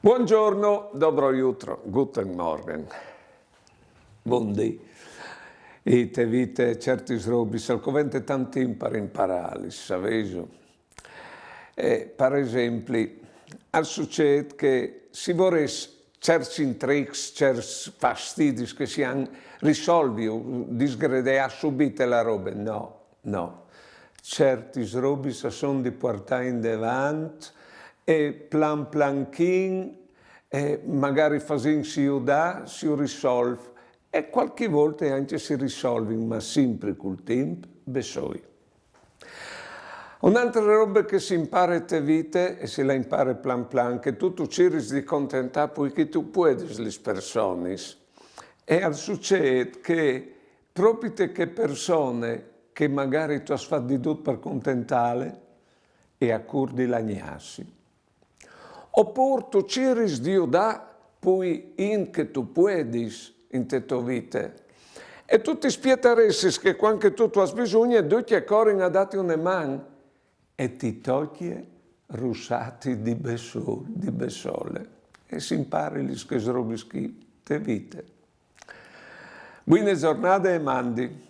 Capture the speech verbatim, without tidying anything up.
Buongiorno, dobro jutro, guten Morgen. Bundì. E te vite certis robis al covente tant timp par imparâlis, savêso? E, par esempli, al sucêt che si vorès certs intrics, certs fastidis che si àn, risolvi o disgredeâ subite la robe. No, no. Certis robis a son di puartâ indevant e plan planchin, e magari fasintsi judâ, si risolv, e cualchi volte ancje si risolvin, ma simpri cul timp bessôi. Une altre robe che si impare te vite, e si le impare plan plan, che tu tu ciris di contentâ plui che tu puedis lis personis. E al sucêt che propite chê persone che magari tu âs fat di dut par contentâle, e a cûr di lagnâsi. Opûr tu ciris di judâ plui int che tu puedis inte tô vite. E tu ti spietaressis che cuant che tu tu âs bisugne, ducj a corin a dâti une man, e ti tocje russâti di bessôl, di bessole. E si imparilis chês robis chi te vite. Buine zornade e mandi.